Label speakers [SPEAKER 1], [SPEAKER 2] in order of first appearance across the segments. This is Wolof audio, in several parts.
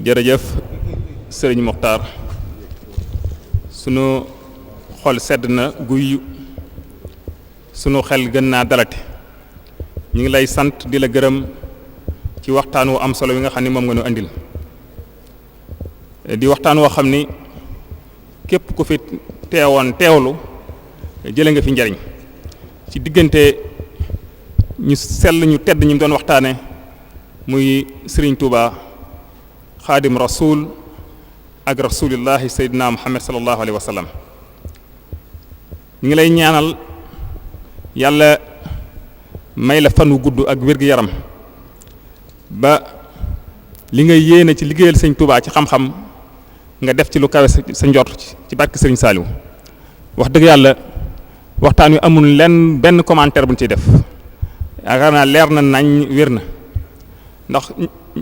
[SPEAKER 1] jërëjëf sëriñ Mokhtar sunu xol sedd na guy sunu xel gën naa dalate ñu ngi lay sant di la gërëm ci waxtaan wu am solo wi nga xam ni moom nga nu andil di waxtaan woo xam ni képp ku fi teewoon teewlu jële nga fi njariñ ci diggante ñu sell ñu tedd ñu doon waxtaane muy Sëriñ Tuuba xaadim rasul ak rasulillahi sayyidina muhammad sallallahu alayhi wa sallam ñu ngi lay ñaanal yàlla may la fan wu gudd ak wér-gu-yaram ba li nga yéene ci liggéeyal sëñ Tuuba ci xam-xam nga def ci lu kawe sa njort ci barke sëriñ Saaliw wax dëgg yàlla waxtaan wi amul lenn benn commentaire bu ñu ciy def yaakaar naa leer na nañ wér na ndax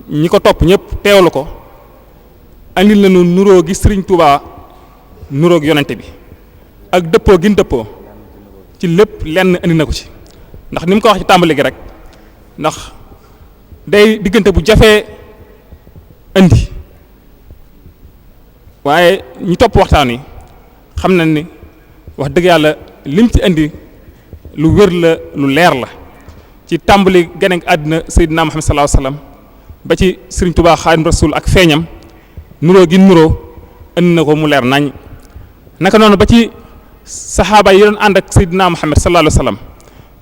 [SPEAKER 1] ñi ko topp ñëpp teewlu ko andil nañu nuróo gi sëriñ Tuuba nuróo gi yonente bi ak dëppoo gi dëppoo ci lépp lenn andi na ko ci ndax ni mu ko wax ci tàmbali gi rek ndax day diggante bu jafee andi waaye ñi topp waxtaan wi xam nañ ni wax dëgg yàlla lim ci andi lu wér la lu leer la ci tàmbali gane àddina Seydina Muhammad sallallahu alayhi wasallam ba ci Sëriñ Tuubaa Xaadimu Rasuul ak feeñam nuróo gi nuróo andi na ko mu leer nañ naka noonu ba ci saxaaba yi doon ànd ak Seydina Muhammad sallallahu alayhi wasallam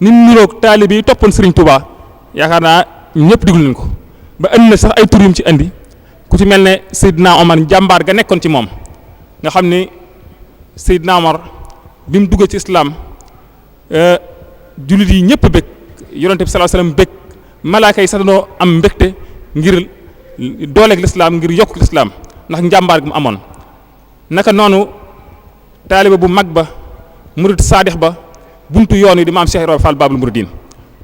[SPEAKER 1] ni nuróog taalibe yi toppoon Sëriñ Tuubaa yaakaar naa ñëpp diglu nañ ko ba andi na sax ay tur yum ci andi ku ci mel ne Seydina Omar jàmbaar ga nekkoon ci moom nga xam ni Seydina Omar bi mu duggee ci islam jullit yi ñëpp bëgg yonente bi sallallahu alayhi wasallam bëgg malaaka yi sax dañoo am mbégte ngir dooleeg lislaam ngir yokk lislaam ndax njàmbaar gi mu amoon naka noonu taaliba bu mag ba murid saadix ba buntu yoon yi di maam Cheikh Ibrahima Fall Babul Muridin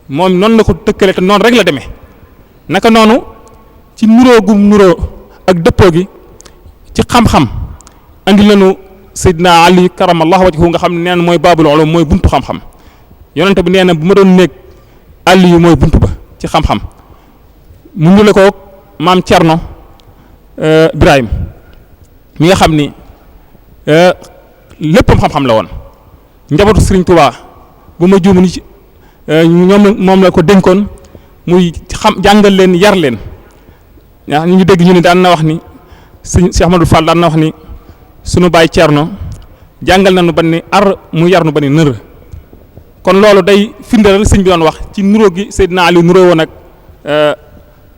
[SPEAKER 1] moom noonu la ko tëkkale te noonu rek la demee naka noonu ci nuróo gum nuróo ak dëppoo gi ci xam-xam andi lañu Seydina Ali karamallahu wajhahu nga xam ne nee na mooy baabul ulum mooy buntu xam-xam yonente bi nee na bu ma doon nekk Ali yu mooy buntu ba ci xam-xam mu ndule ko maam Cerno Birahim mi nga xam ni léppam xam-xam la woon njabootu Sëriñ Tuubaa bu ma juum ni ci ñoom moom la ko dénkoon muy xam jàngal leen yar leen ndax ñu dégg ñu ni daan na wax ni sëñ Cheikh Ahmadou Fall daan na wax ni sunu baay Cerno jàngal nañu ba ni ar mu yar nu ba ni nër kon loolu day firndeel sëñ bi doon wax ci nuróo gi Seydina Ali nuróo woon ak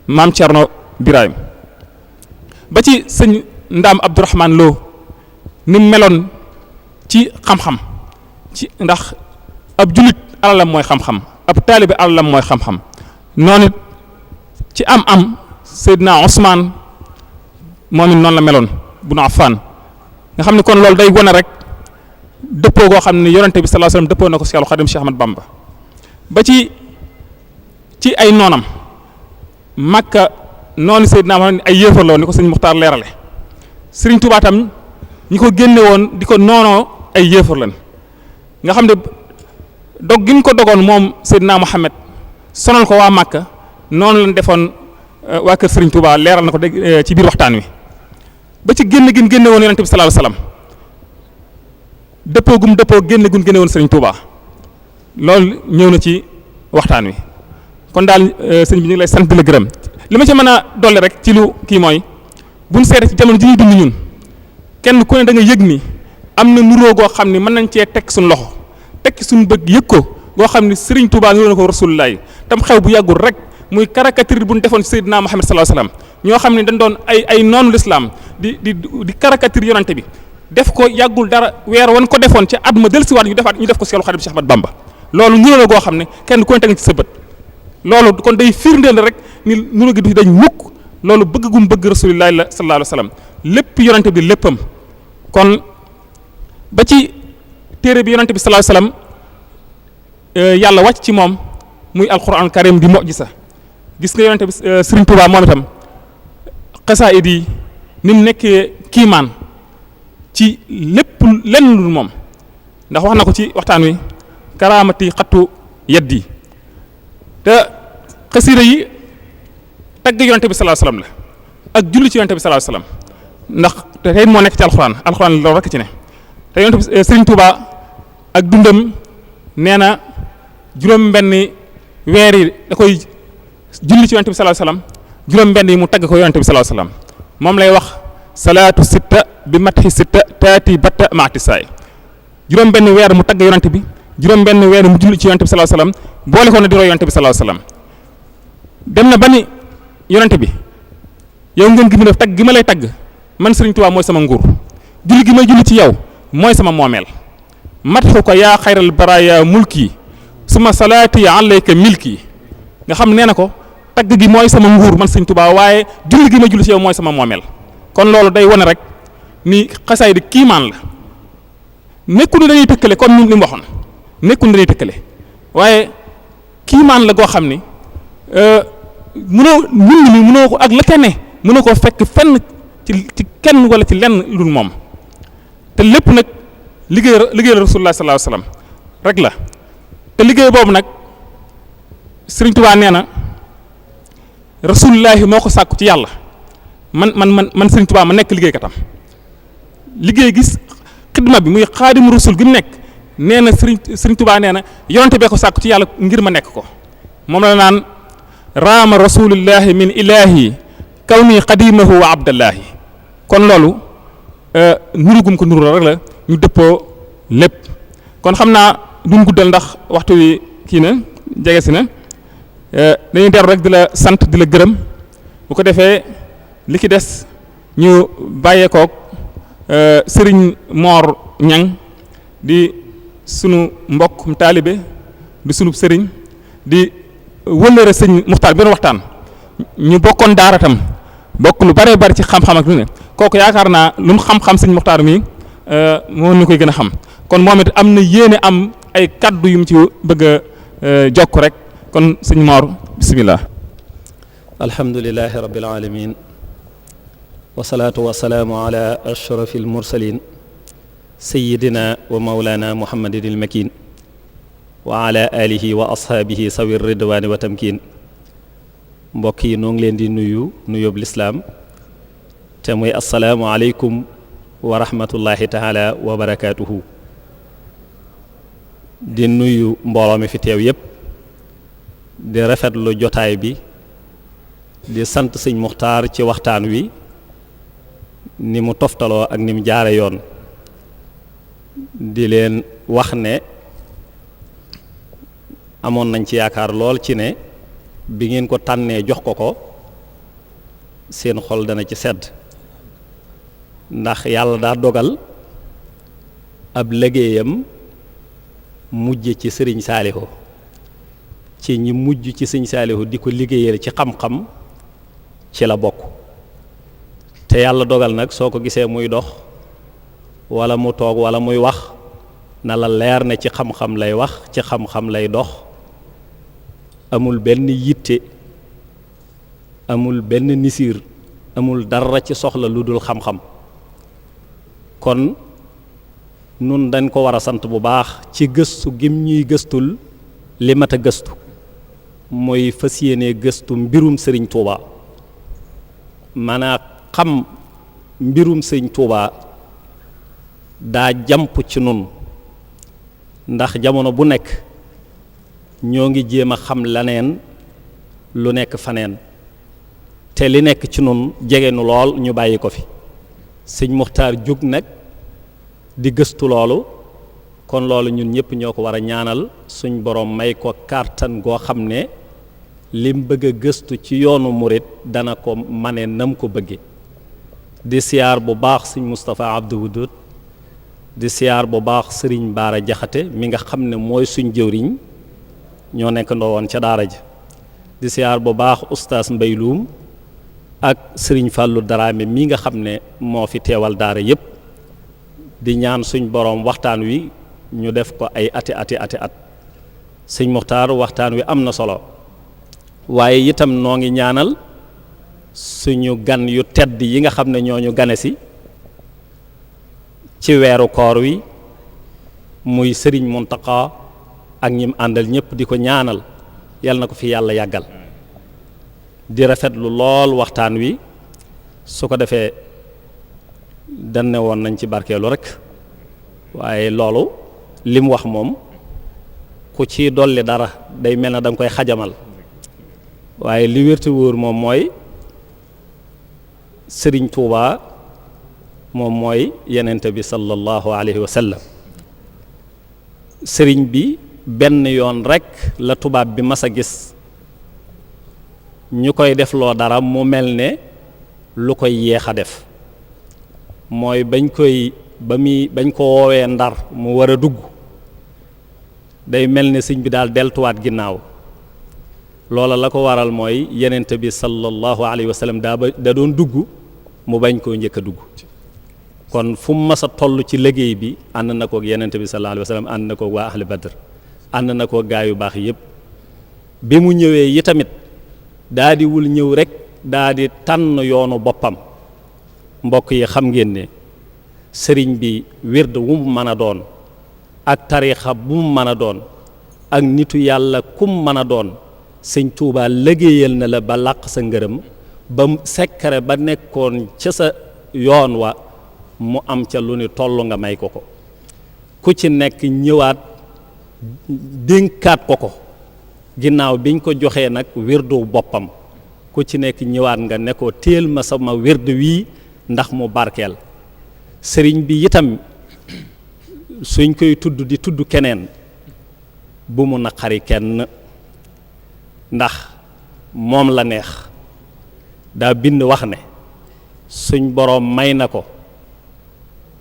[SPEAKER 1] maam Cerno Birahim ba ci sëñ Ndaam Abdourahman Lo ni mu meloon ci xam-xam ci ndax ab jullit alalam mooy xam-xam ab taalibe alalam mooy xam-xam noonu ci am Seydina Ousmane moom it noonu la meloon bunu Affan nga xam ne kon loolu day wone rek dëppoo goo xam ne yonente bi sallallahu alayhi wasallam dëppoo na ko Seexul Xadim Cheikh Ahmad Bamba ba ci ay noonam Makka noonu Seydina Muhammad ay yéefar la woon ni ko sëñ Muxtaar leerale Sëriñ Tuubaa tam ñi ko génne woon di ko noonoo ay yéefar lan nga xam ne dog gi mu ko dogoon moom Seydina Muhammad sonal ko waa Makka noonu lañ defoon waa kër Sëriñ Tuubaa leeral na ko ci biir waxtaan wi ba ci génne gi génne woon yonente bi sallallahu alayhi wasallam dëppoo génne gun génne woon Sëriñ Tuubaa loolu ñëw na ci waxtaan wi kon daal sëñ bi ñu ngi lay sant di la gërëm li ma ci mën a dolli rek ci lu kii mooy buñ seete ci jamono ji ñuy dund ñun kenn ku ne da nga yëg ni am na nuróo goo xam ni mën nañ cee teg suñ loxo teg ci suñ bëgg yëg ko goo xam ni Sëriñ Tuubaa nuróo na ko Rasulullah tam xew bu yàggul rek muy caricature bu ñu defoon ci Seydina Muhammad sallallahu alayhi wasallam ñoo xam ne dañ doon ay noonu l'islam di caricature yonante bi def ko yàggul dara weer wan ko defoon ci at ma dellusiwaat ñu def ko Seexul Xadim Cheikh Ahmad Bamba loolu nuróo la goo xam ne kenn ku ne teg ci sa bët loolu kon day firndeel rek ni nuróo gi du dañ mukk loolu bëgg gum bëgg Rasulullah la sallallahu alayhi wasallam lépp yonante bi léppam kon ba ci téere bi yonante bi sallallahu alayhi wasallam yàlla wàcc ci moom muy alquran karim di mu'jiza gis nga yonente bi Sëriñ Tuubaa moom itam xasaayid yi ni mu nekkee kiimaan ci lépp lenn lu moom ndax wax na ko ci waxtaan wi karaamati xattu yaddi te xasida yi tagg yonente bi sallallahu alayhi wasallam la ak julli ci yonent bi sallallahu alayhi wasallam ndax tey moo nekk ci alxuraan loolu rekk ci ne te yonent bi Sëriñ Tuubaa ak dundam nee na juróom-benni weer yi da koy julli ci yonent bi sallallahu alayhi wasallam juróom-benn yi mu tagg ko yonent bi sallallahu alayhi wasallam moom lay wax salaatu sitta bi matxi sitta taati batta maati saay juróom-benn weer mu tagg yonent bi juróom-benn weer mu julli ci yonent bi sallallahu alayhi wasallam boole ko na di roy yonent bi sallallahu alayhi wasallam dem na ba ni yonent bi yow ngeen gi mu def tagg gi ma lay tagg man Sëriñ Tuubaa mooy sama nguur julli gi may julli ci yow mooy sama moomeel matxu ko yaa xayral baraaya mulki suma salaati alayka milki nga xam nee na ko tagg gi mooy sama nguur man Sëriñ Tuubaa waaye julli gi may julli ci yow mooy sama moomeel kon loolu day wane rek ni xasaay di kiimaan la nekkul ni dañuy tëkkale comme ni mu waxoon nekkul ni dañuy tëkkale waaye kiimaan la goo xam ni mënoo ko ak la ca ne mënoo koo fekk fenn ci kenn wala ci lenn lu dul moom te lépp nag liggéey Rasulullah sallallahu alayhi wasallam rek la te liggéey boobu nag Sëriñ Tuubaa nee na Rasulullah moo ko sàkku ci yàlla man Sëriñ Tuubaa ma nekk liggéeykatam liggéey gis xidma bi muy xaadimu rasul gi mu nekk nee na Sëriñ Tuubaa nee na yonente bee ko sàkku ci yàlla ngir ma nekk ko moom la naan raama rasulillahi min ilahi kawni xadimahu wa abdallahi kon loolu nurugum ko nuru la rek la ñu dëppoo lépp kon xam naa duñ guddal ndax waxtu wi kii na jege si na dañuy dellu rek di la sant di la gërëm bu ko defee li ki des ñu bàyyeekook sëriñ Mor Ñang di sunu mbokk taalibe di sunu sëriñ di wëllëre sëñ Muxtaar bi doon waxtaan ñu bokkoon daara tam bokk lu bare bari ci xam-xam ak lu ne kooku yaakaar naa lu mu xam-xam sëñ Muxtaar mi moo ñu koy gën a xam kon moom it am na yéene am ay kaddu yu mu ci bëgg a jokk rek kon sëñ Mor bismillah.
[SPEAKER 2] alhamdulillahi rabbil alamin wasalaatu wasalaamu ala ashrafil mursalin sayyidina wa mawlana muhammadin makin wa ala alihi wa ashaabihi sawir ridwaani wa tamkin mbokk yi noo ngi leen di nuyób lislaam te muy assalaamu aleykum wa rahmatullahi taala wa barakaatuhu di nuyu mbooloo mi fi teew yépp di rafetlu jotaay bi di sant sëñ Muxtaar ci waxtaan wi ni mu toftaloo ak ni mu jaare yoon di leen wax ne amoon nañ ci yaakaar lool ci ne bi ngeen ko tànnee jox ko seen xol dana ci sedd ndax yàlla daa dogal ab liggéeyam mujj ci sëriñ Saalihu ci ñi mujj ci sëriñ Saalihu di ko liggéeyal ci xam-xam ci la bokk te yàlla dogal nag soo ko gisee muy dox wala mu toog wala muy wax na la leer ne ci xam-xam lay wax ci xam-xam lay dox amul benn yitte amul benn nisir amul dara ci soxla lu dul xam-xam kon nun dañ ko war a sant bu baax ci gëstu gim ñuy gëstul li mat a gëstu mooy fas yéene gëstu mbirum sëriñ Tuuba maanaam xam mbirum sëriñ Tuuba daa jàmp ci nun ndax jamono bu nekk ñoo ngi jéem a xam laneen lu nekk faneen te li nekk ci nun jege nu lool ñu bàyyi ko fi sëñ Muxtaar jóg nag di gëstu loolu kon loolu ñun ñëpp ñoo ko war a ñaanal suñ borom may ko kàttan goo xam ne lim bëgg a gëstu ci yoonu murit dana ko mane nam ko bëgge di siyaar bu baax sëñ Moustapha Abdou Wudud di siyaar bu baax sëriñ Baara Jaxate mi nga xam ne mooy suñ jëwriñ ñoo nekk ndoo woon ca daara ja di siyaar bu baax ustaas Mbayluum ak sëriñ Fàllu Daraame mi nga xam ne moo fi teewal daara yépp di ñaan suñ boroom waxtaan wi ñu def ko ay ati at sëñ Muxtaar waxtaan wi am na solo waaye itam noo ngi ñaanal suñu gan yu tedd yi nga xam ne ñoo ñu gane si ci weeru koor wi muy sëriñ Muntaqa ak ñim àndal ñëpp di ko ñaanal yal na ko fi yàlla yàggal di rafetlu lool waxtaan wi su ko defee dañ ne woon nañ ci barkeelu rek waaye loolu li mu wax moom ku ci dolli dara day mel na da nga koy xajamal waaye li wérte wóor moom mooy Sëriñ Tuubaa moom mooy yenente bi sallallahu alayhi wa sallam sëriñ bi benn yoon rekk la tubaab bi mas a gis ñu koy def loo dara mu mel ne lu koy yéex a def mooy bañ ko woowee Ndar mu war a dugg day mel ne sëñ bi daal deltuwaat ginnaaw loola la ko waral mooy yenente bi sallallahu alayhi wa sallam da doon dugg mu bañ koo njëkk a dugg kon fu mu mas a toll ci liggéey bi ànd na kook yenente bi sallallahu alayhi wa sallam ànd na kook waa ahli badr ànd na kook gaa yu baax yépp bi mu ñëwee yi tamit daa di wul ñëw rek daa di tànn yoonu boppam mbokk yi xam ngeen ne sëriñ bi wird wu mu mën a doon ak tariixa bu mu mën a doon ak nitu yàlla kum mën a doon sëñ Tuubaa liggéeyal na la ba làq sa ngërëm ba sekkare ba nekkoon ca sa yoon wa mu am ca lu ni toll nga may ko ku ci nekk ñëwaat dénkaat ko ginnaaw biñ ko joxee nag wirdu boppam ku ci nekk ñëwaat nga ne ko téel ma sama wird wii ndax mu barkeel sëriñ bi itam suñ koy tudd di tudd keneen bu mu naqari kenn ndax moom la neex daa bind wax ne suñ boroom may na ko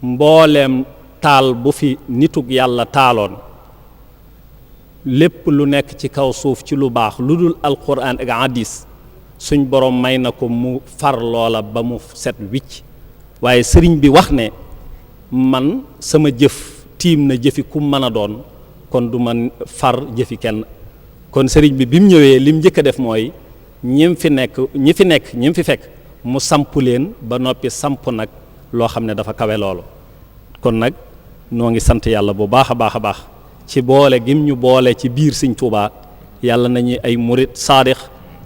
[SPEAKER 2] mbooleem taal bu fi nitug yàlla taaloon lépp lu nekk ci kaw suuf ci lu baax lu dul alquran ak hadis suñ boroom may na ko mu far loola ba mu set wicc waaye sëriñ bi wax ne man sama jëf tiim na jëfi ku mën a doon kon du man far jëfi kenn kon sëriñ bi mu ñëwee lim njëkk a def mooy ñi fi fekk mu samp leen ba noppi samp nag loo xam ne dafa kawe loolu kon nag noo ngi sant yàlla bu baax a baax ci boole gim ñu boole ci biir Sëñ Tuubaa yàlla nañu ay murit saadix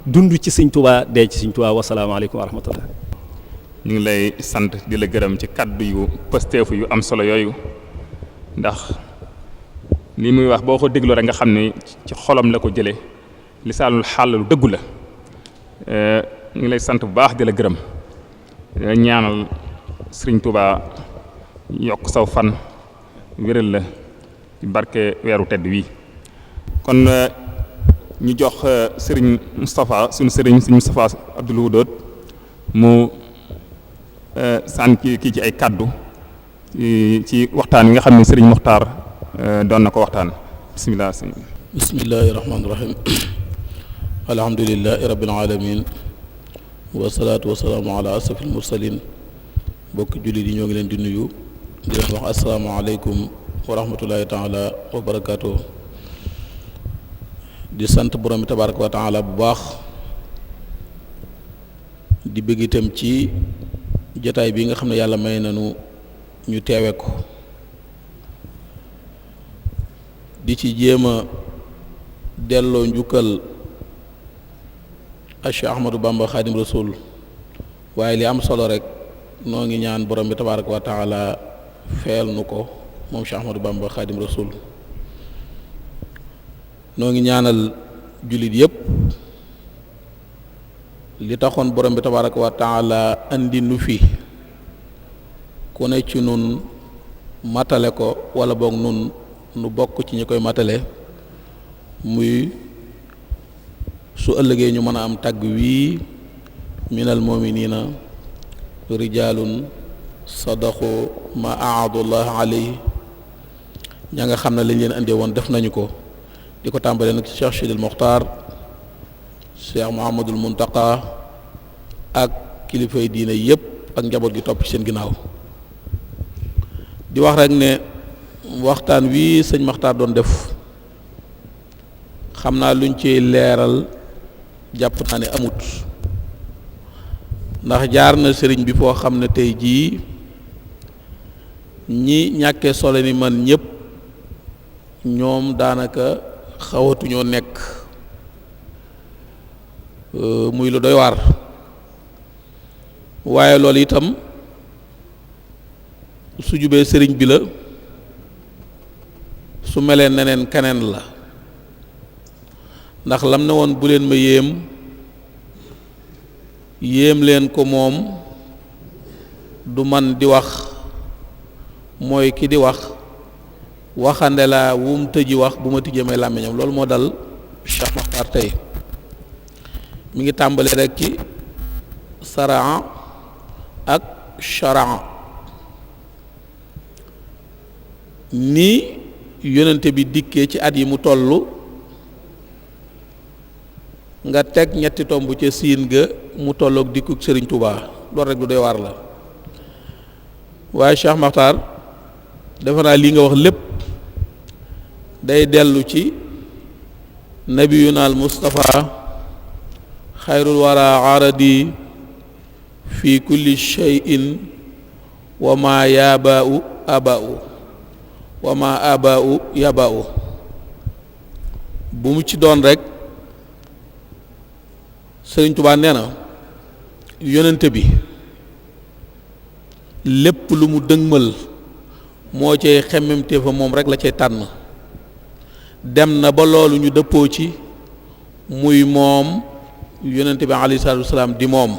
[SPEAKER 2] dund ci Sëñ Tuubaa dee ci Sëñ Tuubaa wasalaamaaleykum wa rahmatullah.
[SPEAKER 1] ñu ngi lay sant di la gërëm ci kaddu yu pësteefu yu am solo yooyu ndax li muy wax boo ko dégloo rek nga xam ne ci xolam la ko jëlee lisaanul xaal lu dëggu la ñu ngi lay sant bu baax di la gërëm ñaanal Sëriñ Tuubaa yokk saw fan wéral la ci barke weeru tedd wi kon ñu jox sëriñ Moustapha suñu sëriñ Moustapha Abdoul Wadoud mu sànni kii ci ay kaddu ci waxtaan wi nga xam ne sëriñ Muxtaar doon na ko waxtaan bismillah.
[SPEAKER 3] bismillahi rahmaani rahim alhamdulillahi rabbil alamin wasalaatu wasalaamu ala asrafil mursalin mbokki jullit yi ñoo ngi leen di nuyu di leen wax asalaamaaleykum wa rahmatullahi taala wa barakaatu di sant borom bi tabaraka wa taala bu baax di bëgg itam ci jotaay bi nga xam ne yàlla may nañu ñu teewe ko di ci jéem a delloo njukkal a Cheikh Ahmadou Bamba Xaadim Rasul waaye li am solo rek noo ngi ñaan borom bi tabaraka wa taala feel nu ko moom Cheikh Ahmadou Bamba Xaadim Rasul noo ngi ñaanal jullit yépp li taxoon borom bi tabaraka wa taala andi nu fi ku ne ci nun matale ko wala boog nun nu bokk ci ñi koy matale muy su ëllëgee ñu mën a am tagg wii minal muminina rijalun sadaqu ma aadullah alayhi ña nga xam ne lañ leen indee woon def nañu ko di ko tàmbalee nag ci Cheikh Sidil Mokhtar Cheikh Mouhamadul Muntaka ak kilifay diine yépp ak njaboot gi topp ci seen ginnaaw di wax rek ne waxtaan wi sëñ Mokhtar doon def xam naa luñ ci leeral jàpp naa ne amut ndax jaar na sëriñ bi foo xam ne tey jii ñi ñàkkee solo ni man ñëpp ñoom daanaka xawatuñoo nekk muy lu doy waar waaye loolu itam su jubee sëriñ bi la, su melee neneen keneen la, ndax lam ne woon bu leen ma yéem leen ko moom du man di wax, mooy ki di wax waxande laa wum tëji wax bu ma tijjee may làmmiñam. loolu moo dal Cheikh Makhtar tey. mi ngi tàmbalee rek ci saraa ak sharaa, ni yonente bi dikkee ci at yi mu toll, nga teg ñetti tomb ca siin ga mu tolloog dikkuk Sëriñ Tuubaa. loolu rek lu doy waar la. waaye Cheikh Makhtar defe naa lii nga wax lépp day dellu ci nabiyuna al Mustafa xayrul wara aradi fi kulli shay'in wa ma yabaa'u abaa'u wa ma abaa'u yabaa'u. bu mu ci doon rek Sëriñ Tuubaa nee na yonente bi lépp lu mu dëgmal moo cay xemmemte fa moom rek la cay tànn. dem na ba loolu ñu dëppoo ci muy moom yonente bi alayhi salaatu wasalaam di moom.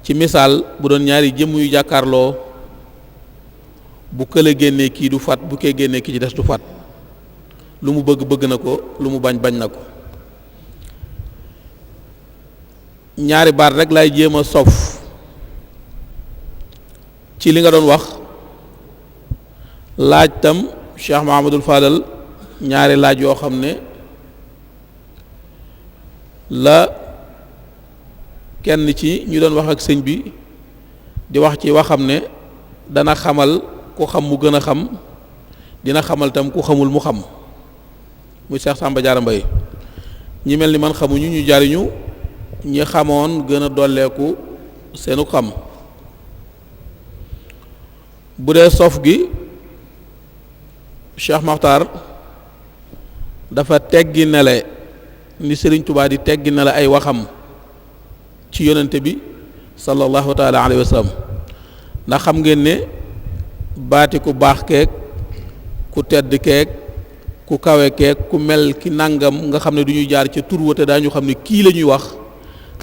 [SPEAKER 3] ci misaal bu doon ñaari jëmm yu jàkkaarloo, bu kële génnee kii du fat, bu kee génnee kii ci des du fat. lu mu bëgg na ko, lu mu bañ na ko. ñaari baat rek lay jéem a sof ci li nga doon wax. laaj tam Cheikh Mahamadul Fadal ñaari laaj yoo xam ne la kenn ci ñu doon wax ak sëñ bi di wax ci waxam ne dana xamal ku xam mu gën a xam, dina xamal tam ku xamul mu xam, muy Cheikh Samba Diarra Mbaye. ñi mel ni man xamuñu, ñu jariñu, ñi xamoon gën a dolleeku seenu xam. bu dee sof gi Cheikh Makhtar dafa teggi nele ni Sëriñ Tuubaa di teggi nele ay waxam ci yonente bi sallallahu taala alayhi wa sallam. ndax xam ngeen ne baati ku baax keek, ku tedd keek, ku kawe keek, ku mel ki nangam nga xam ne du ñuy jaar ca tur wa te daañu xam ne kii la ñuy wax.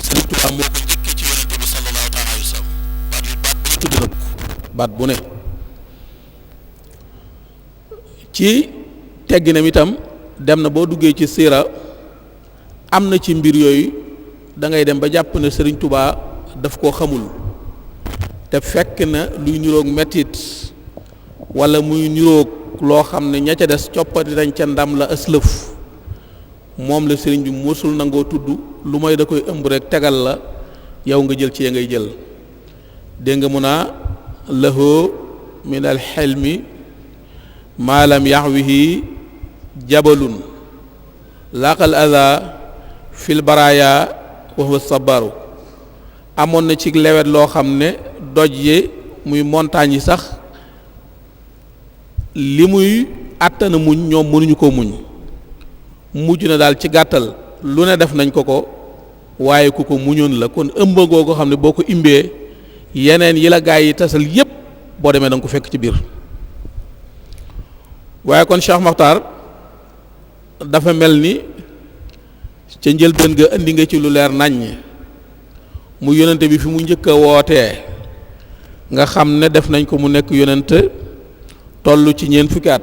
[SPEAKER 3] Sëriñ Tuubaa moo ko njëkkee ci yonente bi sallallahu taala alayhi wa sallam. baat tudd na ko baat bu ne. ci tegginam itam dem na boo duggee ci siira am na ci mbir yooyu da ngay dem ba jàpp ne Sëriñ Tuubaa daf koo xamul, te fekk na luy niroog mettit wala muy niroog loo xam ne ña ca des coppati dañ ca ndam la ëslëf, moom la sëriñ bi mosul nangoo tudd, lu may da koy ëmb rek tegal la yow nga jël ci ya ngay jël. dégg nga mun a lahu min al xelmi maa lam yaxwihi jabalun laqal ada fil baraya wa huwa sabaru. amoon na ci lewet loo xam ne doj yi muy montagne yi sax li muy àttana muñ ñoom mënuñu ko muñ. mujj na daal ci gàttal lu ne def nañ ko waaye ku ko muñoon la. kon ëmbagoo ko xam ne boo ko imbee yeneen yi la gaa yi tasal yépp boo demee da nga ko fekk ci biir. waaye kon Cheikh Makhtar dafa mel ni ca njëlbéen ga indi nga ci lu leer naññ, mu yonente bi fi mu njëkk a wootee nga xam ne def nañ ko mu nekk yonente toll ci ñeent fukki at.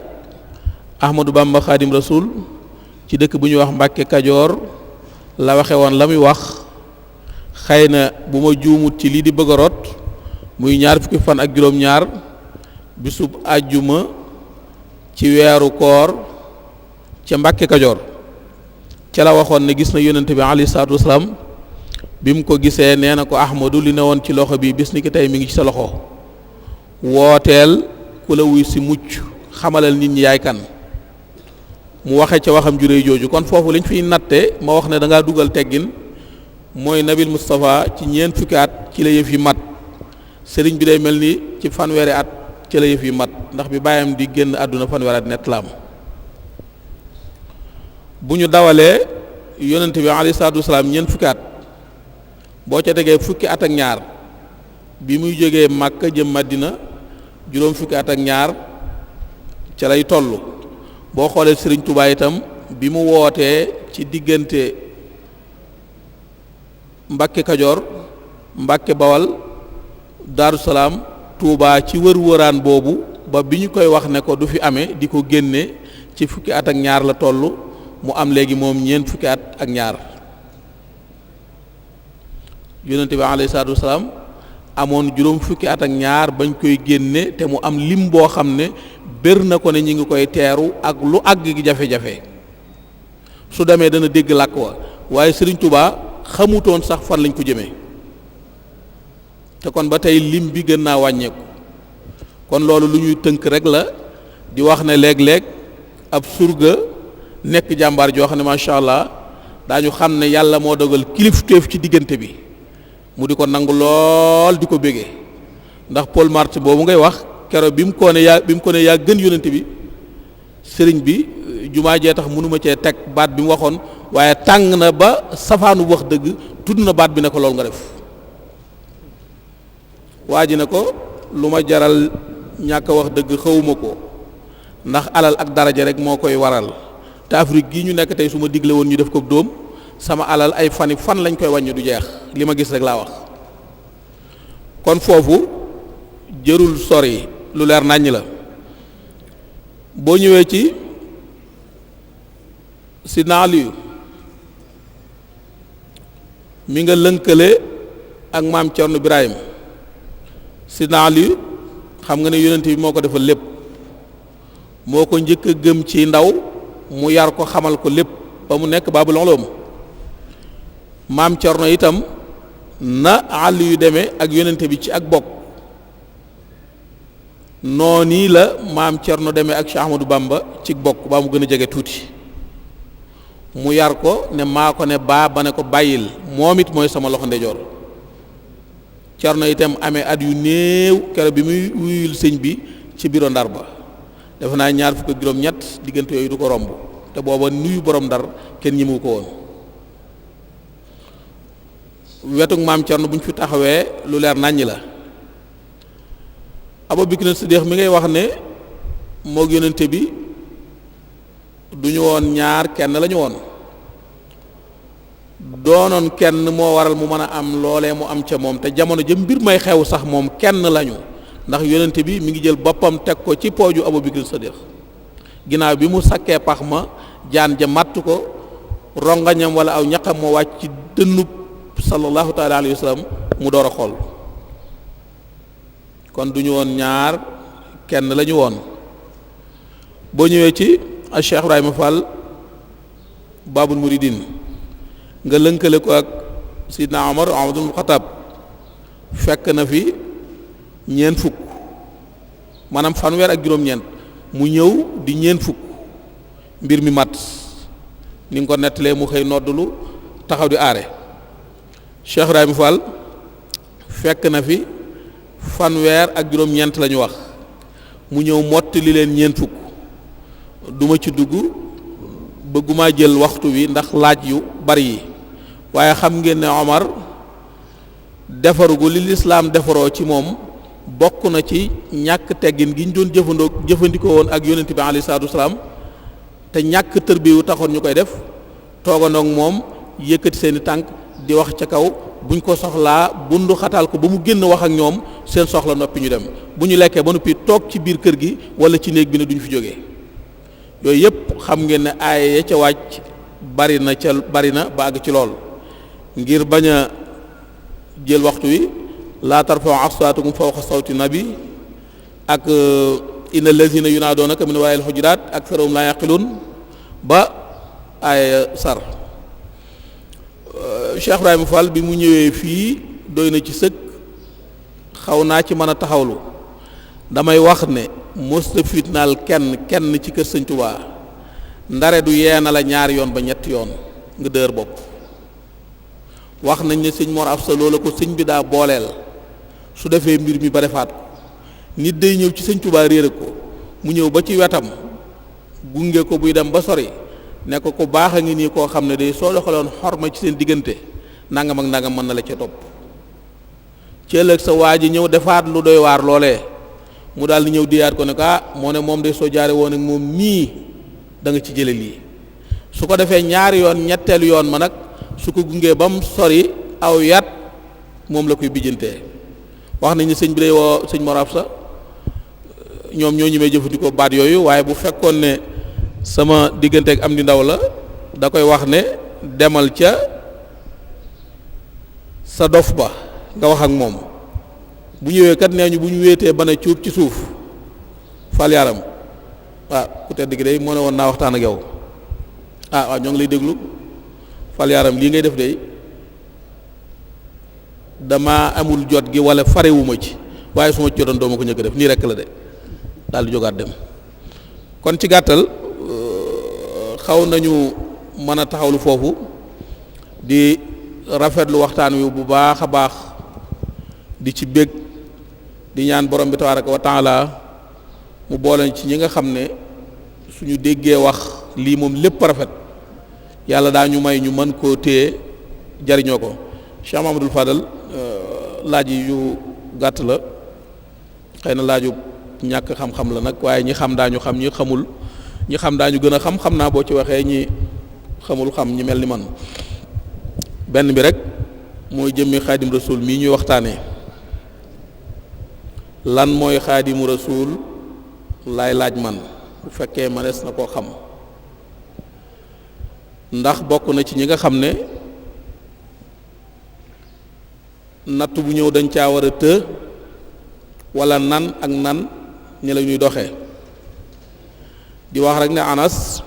[SPEAKER 3] Ahmadou Bamba Xaadim Rasul ci dëkk bu ñuy wax Mbàkke Kajoor la waxe woon la muy wax. xëy na bu ma juumut ci lii di bëgg a rot muy ñaar fukki fan ak juróom-ñaar bisub àjjuma ci weeru koor ca Mbàkke Kajoor ca la waxoon ne gis na yonente bi alayhi salaatu wasalaam. bi mu ko gisee nee na ko Ahmadu li ne woon ci loxo bi bis ni ki tey mi ngi ci sa loxo, wooteel ku la wuy si mucc, xamalal nit ñi yaay kan. mu waxe ca waxam juré jooju. kon foofu liñ fiy natte ma wax ne da ngaa dugal teggin mooy Nabil Moustapha ci ñeent fukki at ci la yëf yi mat. sëriñ bi day mel ni ci fanweeri at ci la yëf yi mat, ndax bi bàyyam di génn àdduna fanweeri at nett la am. bu ñu dawalee yonente bi alayhi salaatu wasalaam ñeent fukki at, boo ca tegee fukki at ak ñaar bi muy jógee Màkka jëm Madina juróom fukki at ak ñaar ca lay toll. boo xoolee Sëriñ Tuubaa itam bi mu wootee ci diggante Mbàkke Kajoor Mbàkke Bawal Daaru Salaam Tuubaa ci wër-wëraan boobu ba bi ñu koy wax ne ko du fi amee di ko génne ci fukki at ak ñaar la toll mu am léegi moom ñeent fukki at ak ñaar. yonente bi alayhi salaatu wasalaam amoon juróom fukki at ak ñaar bañ koy génne te mu am lim boo xam ne bér na ko ne ñi ngi koy teeru ak lu àgg gi jafe-jafe su demee dana dégg làkk wa waaye Sëriñ Tuubaa xamutoon sax fan lañ ko jëmee te kon ba tey lim bi gën naa wàññeeku. kon loolu lu ñuy tënk rek la di wax ne léeg-léeg ab surga nekk jàmbaar joo xam ne macha allah daañu xam ne yàlla moo dogal kilifteef ci diggante bi mu di ko nangu lool di ko bégee ndax Paul Marty boobu ngay wax keroog bi mu ko ne yaa gën yónnante bi sëriñ bi jumaa jee tax mënuma cee teg baat bi mu waxoon waaye tàng na ba safaanu wax dëgg tudd na baat bi ne ko loolu nga def waa ji ne ko lu ma jaral ñàkk a wax dëgg xawuma ko ndax alal ak daraja rek moo koy waral te Afrique gii ñu nekk tey su ma digle woon ñu def ko dóom sama alal ay fan lañ koy wàññi du jeex li ma gis rek laa wax. kon foofu jërul sori lu leer nàññ la boo ñëwee ci Sidna Aliyu mi nga lënkale ak maam Cerno Birahim Sidna Aliyu xam nga ne yonent bi moo ko defal lépp moo ko njëkk a gëm ci ndaw mu yar ko xamal ko lépp ba mu nekk baabul ulum maam Cerno itam na Aliyu demee ak yonent bi ci ak bokk noonu la maam Cerno demee ak Cheikh Ahmadou Bamba ci bokk ba mu gën a jege tuuti mu yar ko ne maa ko ne ba ne ko bàyyil moom it mooy sama loxo ndeyjoor Cerno itam amee at yu néew keroog bi muy wuyul sëñ bi ci biro Ndar ba defe naa 27 diggante yooyu du ko romb te booba nuyu borom Ndar kenn ñi mu ko woon wetug maam Cerno bu ñu fi taxawee lu leer nàññi la Abubakar Siddiq mi ngay wax ne moog yonente bi du ñu woon ñaar kenn la ñu woon doonoon kenn moo waral mu mën a am loolee mu am ca moom te jamono jëm mbir may xew sax moom kenn lañu ndax yonente bi mi ngi jël boppam teg ko ci pooju Abubakar Siddiq ginnaaw bi mu sakkee pax ma jaan ja matt ko rongañam wala aw ñaqam moo wàcc ci dënnub sallallahu taala alayhi wa sallam mu door a xool kon du ñu woon ñaar kenn la ñu woon boo ñëwee ci Cheikh Ibrahima Fall Babul Muridin nga lënkale ko ak Sidna Omar Abdul Xattaab fekk na fi ñeent fukk maanaam fanweer ak juróom-ñeent mu ñëw di ñeent fukk mbir mi mat ni nga ko nettalee mu xëy noddulu taxaw di aare Cheikh Ibrahima Fall fekk na fi fanweer ak juróom-ñeent la ñu wax mu ñëw mottali leen ñeent fukk duma ci dugg bëgguma jël waxtu wi ndax laaj yu bari yi waaye xam ngeen ne Omar defarugu li lislaam defaroo ci moom bokk na ci ñàkk teggin gi ñu doon jëfandikoo woon ak yonent bi alayhi salaatu wasalaam te ñàkk tërbiyu taxoon ñu koy def toogandoog moom yëkkati seeni tànk di wax ca kaw buñ ko soxlaa bundu xataal ko ba mu génn wax ak ñoom seen soxla noppi ñu dem bu ñu lekkee ba noppi toog ci biir kër gi wala ci néeg bi ne duñu fi jógee yooyu yëpp xam ngeen ne aaya ya ca wàcc bari na ba àgg ci lool ngir bañ a jël waxtu wi laa tarfa'u aswaatakum fawqa sawti nabi ak inna allazina yunaadoonaka min waraa'il hujuraat aktharuhum laa yaqiluun ba aaya sar Cheikh Ibrahima Fall bi mu ñëwee fii doy na ci sëkk xaw naa ci mën a taxawlu damay wax ne mosta fitnaal kenn ci kër Sëñ Tuubaa ndare du yeena la ñaari yoon ba ñetti yoon nga dër bopp wax nañ ne sëñ Mor Afsa loola ko sëñ bi daa booleel su defee mbir mi ba defaat ko nit day ñëw ci Sëñ Tuubaa réere ko mu ñëw ba ci wetam gunge ko buy dem ba sori ne ko ku baax a ngi nii koo xam ne day soo doxaloon xorma ci seen diggante nangam ak nangam mën na la ca topp ci ëllëg sa waa ji ñëw defaat lu doy waar loolee mu daal di ñëw diyaat ko ne ko moo ne moom de soo jaare woon ak moom nii da nga ci jële lii su ko defee ñaari yoon ñetteelu yoon ma nag su ko gungee ba mu sori aw yat moom la koy bijjantee wax nañ ne sëñ bi day woo sëñ Morab sa ñoom ñoo ñi may jëfandikoo baat yooyu waaye bu fekkoon ne sama diggante ak am di ndaw la da koy wax ne demal ca sa dof ba nga wax ak moom bu ñëwee kat nee ñu bu ñu wéetee ba ne cuub ci suuf fal yaram ku tedd gi day moo ne woon naa waxtaan ak yow waaw ñoo ngi lay déglu fal yaram lii ngay def de dama amul jot gi wala farewuma ci waaye su ma ci jotoon doo ma ko ñëkk def nii rekk la de daal di jógaat dem kon ci gàttal xaw nañu mën a taxawlu foofu di rafetlu waxtaan wi bu baax a baax di ci bég di ñaan borom bi tabaraka wa taala mu boole ci ñi nga xam ne suñu déggee wax lii moom lépp rafet yàlla daa ñu may ñu mën koo téye jariñoo ko Cheikh Mamadou Fadal laaj yi yu gàtt la xëy na laaju ñàkk xam-xam la nag waaye ñi xam daañu xam ñi xamul ñi xam daañu gën a xam naa boo ci waxee ñi xamul xam ñi mel ni man benn bi rek mooy jëmmi xaadim rasul mii ñuy waxtaanee lan mooy xaadimu rasul laay laaj man bu fekkee mënees na koo xam ndax bokk na ci ñi nga xam ne natt bu ñëw dañ caa war a të wala nan ak nan ñi la ñuy doxee di wax rek ne Anas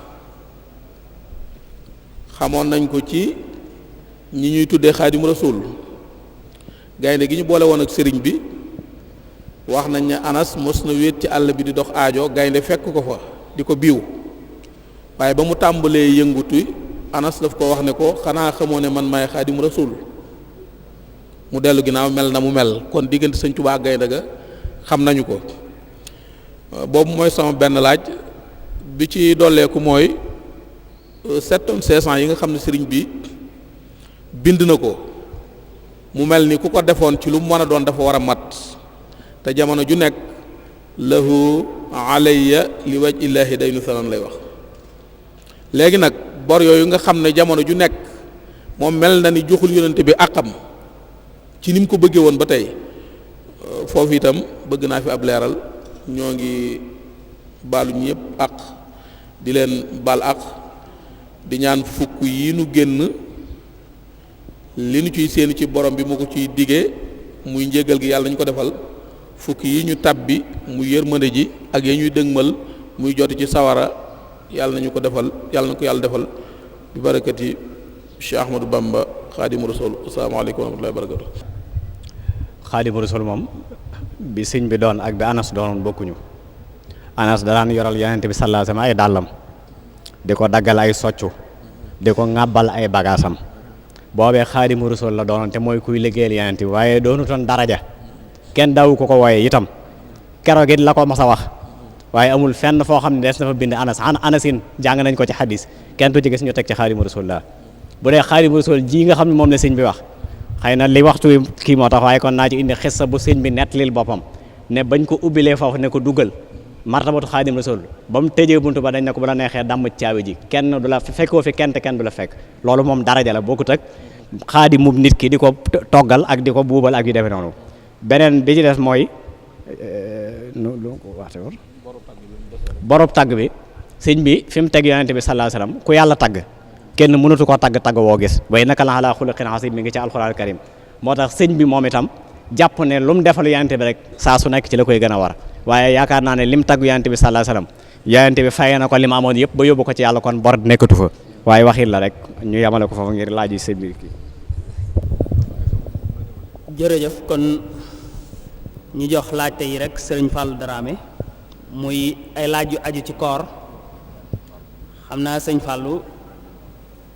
[SPEAKER 3] xamoon nañ ko ci ñi ñuy tuddee xaadimu rasul gaynde gi ñu boole woon ak sëriñ bi wax nañ ne Anas mos na wéet ci àll bi di dox aajo gaynde fekk ko fa di ko biiw waaye ba mu tàmbalee yëngutu Anas daf ko wax ne ko xanaa xamoo ne man maay xaadimu rasul mu dellu ginnaaw mel na mu mel kon diggante sëñ Tuubaa ak gaynde ga xam nañu ko boobu mooy sama benn laaj bi ci dolleeku mooy 7 tonnes 500 yi nga xam ne sëriñ bi bind na ko mu mel ni ku ko defoon ci lu mu mën a doon dafa war a mat te jamono ju nekk lahu alayya li waj illaahi day nu sanan lay wax léegi nag bor yooyu nga xam ne jamono ju nekk moom mel na ni joxul yonente bi àqam ci ni mu ko bëggee woon ba tey foofu itam bëgg naa fi ab leeral ñoo ngi baalu ñëpp àq di leen baal àq di ñaan fukk yi nu génn li nu ciy séenu ci borom bi mu ko ciy digee muy njégal gi yàlla nañu ko defal fukk yi ñu tàbbi muy yërmande ji ak ya ñuy dëgmal muy joti ci sawara yàlla nañu ko defal yàlla na ko yàlla defal bi barakati Cheikh Ahmadou Bamba xaadimu rasul asalaamaaleykum wa rahmatullahi wa barakatu
[SPEAKER 4] xaadimu rasul moom bi sëñ bi doon ak bi Anas doonoon bokkuñu Anas da daan yoral yonent bi sallallahu alayhi wasallam ay dàllam di ko daggal ay soccu di ko ŋàbbal ay bagaasam boobee xaadimu rasul la doonoon te mooy kuy liggéeyal yonent bi waaye doonutoon daraja kenn daawu ko wooye itam keroog it la ko mas a wax waaye amul fenn foo xam ne des na fa bind anasin jàng nañ ko ci xadis kenn du ci gis ñu teg ci xaadimu rasul la bu dee xaadimu rasul ji nga xam ne moom la sëñ bi wax xëy na li waxtu kii moo tax waaye kon naa ci indi xissa bu sëñ bi nettalil boppam ne bañ ko ubbilee foofu ne ko duggal martabatu xaadim rasul ba mu tëjee buntu ba dañ ne ko bu la neexee damm caabi ji kenn du la fekkoo fi kenn te kenn du la fekk loolu moom daraja la bokkut ak xaadimu nit ki di ko toggal ak di ko buubal ak yu demee noonu beneen bi ci des mooy lu ko waxte war borob tagg bi sëñ bi fi mu teg yonente bi sallallahu alayhi wasallam ku yàlla tagg kenn mënatu koo tagg woo gis way naka la ala xuluqin azim mi ngi ci alxuraan karim moo tax sëñ bi moom itam jàpp ne lu mu defal yonente bi rek saa su nekk ci la koy gën a war waaye yaakaar naa ne lim tagg yonente bi sallallahu alayhi wasallam yonente bi fayee na ko li ma amoon yëpp ba yóbbu ko ci yàlla kon bor nekkatu fa waaye waxit la rek ñu yemale ko foofu ngir laaj yi sëñ bi
[SPEAKER 5] jërëjëf kon ñu jox laajte yi rek sëriñ Fallou Dramé muy ay laaj yu aju ci koor xam naa sëñ Fallou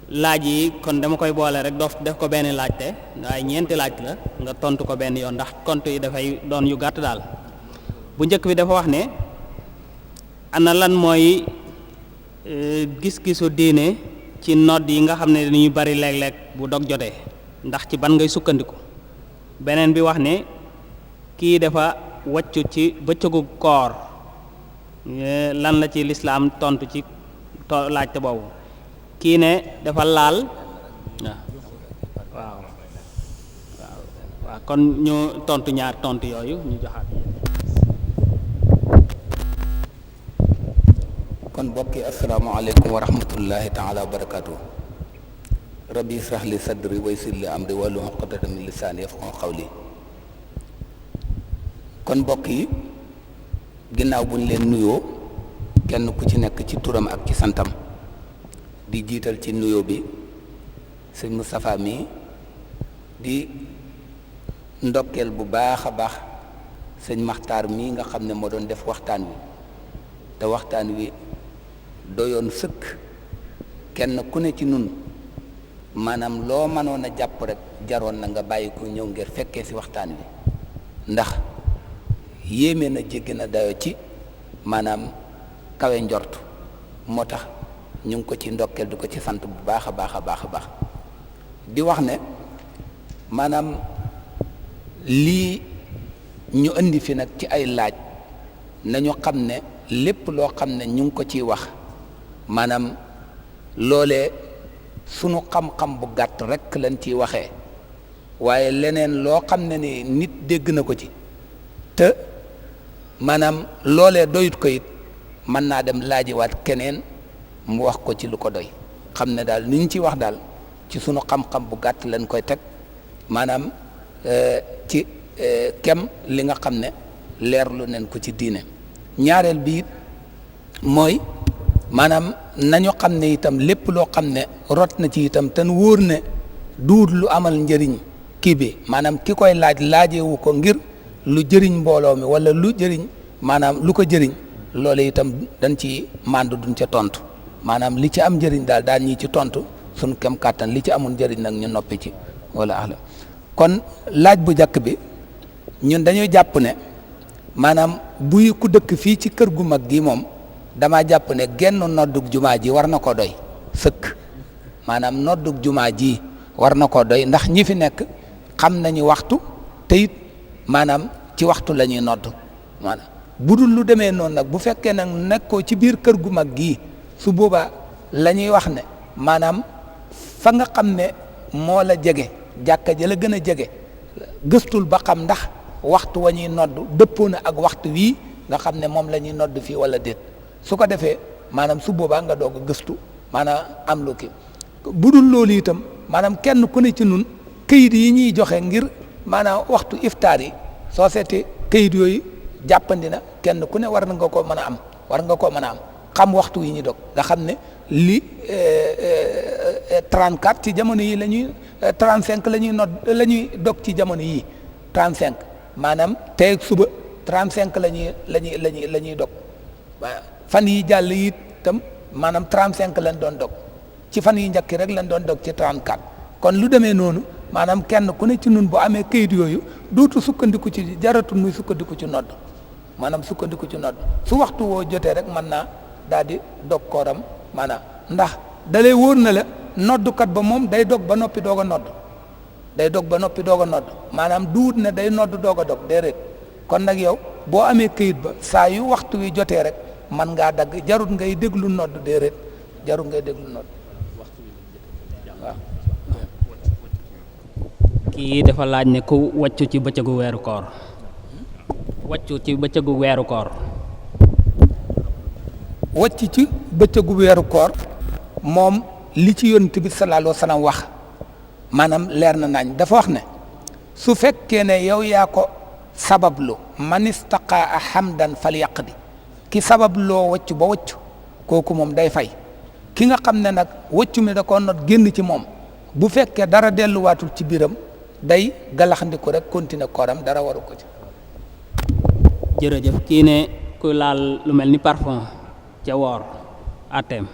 [SPEAKER 5] laaj yi kon dama koy boole rek def ko benn laajte waaye ñeenti laaj la nga tontu ko benn yoon ndax tontu yi dafay doon yu gàtt daal bu njëkk bi dafa wax ne ana lan mooy gis-gisu diine ci nodd yi nga xam ne dañuy bari léeg-léeg bu dog jotee ndax ci ban ngay sukkandiku beneen bi wax ne kii dafa wàccu ci bëccëgu koor lan la ci lislaam tontu ci laajte boobu. kii ne dafa laal waaw kon ñu tontu ñaar tontu yooyu ñu joxaat.
[SPEAKER 6] kon bokki asalaamaaleykum wa rahmatullahi taala wa barakaatu. rabbi israh li sadri wa yassir li amri wahlul uqdatan min lisaani yafqahu qawli. kon mbokk yi ginnaaw buñ leen nuyoo kenn ku ci nekk ci turam ak ci santam di jiital ci nuyoo bi sëñ Moustapha mi di ndokkeel bu baax a baax sëñ Maxtaar mii nga xam ne moo doon def waxtaan wi te waxtaan wi doyoon sëkk kenn ku ne ci nun maanaam loo mënoon a jàpp rek jaroon na nga bàyyi ko ñëw ngir fekkee ci waxtaan wi ndax yéeme na jéggi na dayo ci maanaam kawe njort moo tax ñu ngi ko ci ndokkeel di ko ci sant bu baax a baax a baax a baax di wax ne maanaam lii ñu indi fi nag ci ay laaj nañu xam ne lépp loo xam ne ñu ngi ko ciy wax maanaam loolee sunu xam-xam bu gàtt rekk lañ ciy waxee waaye leneen loo xam ne ni nit dégg na ko ci te maanaam loolee doyut ko it mën naa dem laajiwaat keneen mu wax ko ci lu ko doy xam ne daal ni ñu ci wax daal ci sunu xam-xam bu gàtt lañ koy teg maanaam ci kem li nga xam ne leerlu nañ ko ci diine ñaareel bi it mooy maanaam nañu xam ne itam lépp loo xam ne rot na ci itam te wóor ne duut lu amal njëriñ kii bi maanaam ki koy laajewu ko ngir lu jëriñ mbooloo mi wala lu jëriñ maanaam lu ko jëriñ loolu itam dañ ci màndu duñ ca tontu maanaam li ci am njëriñ daal daal ñi ci tontu suñ kem kàttan li ci amul njëriñ nag ñu noppi ci wala ahla kon laaj bu njëkk bi ñun dañuy jàpp ne maanaam buy ku dëkk fii ci kër gu mag gi moom dama jàpp ne genn noddug jumaa ji war na ko doy sëkk maanaam noddug jumaa ji war na ko doy ndax ñi fi nekk xam nañu waxtu te it maanaam ci waxtu la ñuy nodd maanaam bu dul lu demee noonu nag bu fekkee nag nekkoo ci biir kër gu mag gii su boobaa la ñuy wax ne maanaam fa nga xam ne moo la jege jàkka ja la gën a jege gëstul ba xam ndax waxtu wa ñuy nodd dëppoo na ak waxtu wii nga xam ne moom la ñuy nodd fii wala déet su ko defee maanaam su boobaa nga doog a gëstu maanaam am lu kii bu dul loolu itam maanaam kenn ku ne ci nun këyit yi ñuy joxe ngir maanaam waxtu iftaar yi soo seetee këyit yooyu jàppandi na kenn ku ne war nga koo mën a am war nga koo mën a am xam waxtu yi ñu dog nga xam ne li 34 ci jamono yi la ñuy 35 la ñuy nodd la ñuy dog ci jamono yii 35 maanaam tey ak suba 35 la ñuy dog fan yi jàll yi itam maanaam 35 lañ doon dog ci fan yi njëkk rek lañ doon dog ci 34 kon lu demee noonu maanaam kenn ku ne ci nun bu amee kayit yooyu dootu sukkandiku ci jaratul muy sukkandiku ci nodd maanaam sukkandiku ci nodd su waxtu woo jotee rek mën naa daal di dog kooram maanaam ndax dalay wóor na la noddukat ba moom day dog ba noppi doog a nodd day dog ba noppi doog a nodd maanaam duut ne day nodd doog a dog déedéet kon nag yow boo amee kayit ba saa yu waxtu wi jotee rek man ngaa dagg jarut ngay déglu nodd déedéet jarut ngay déglu nodd waaw.
[SPEAKER 5] kii dafa laaj ne ku wàccu ci bëccëgu weeru koor wàccu ci bëccëgu weeru koor
[SPEAKER 6] wàcc ci bëccëgu weeru koor moom li ci yonent bi sallallahu alayhi wa sallam wax maanaam leer na nañ dafa wax ne su fekkee ne yow yaa ko sabablu man istaqaa hamdan falyaqdi ki sababloo wàcc ba wàcc kooku moom day fay ki nga xam ne nag wàccu mi da ko not génn ci moom bu fekkee dara delluwaatul ci biiram day galaxndiku rek continuer kooram dara waru ko ci.
[SPEAKER 5] jërëjëf kii ne ku laal lu mel ni parfum ca woor atem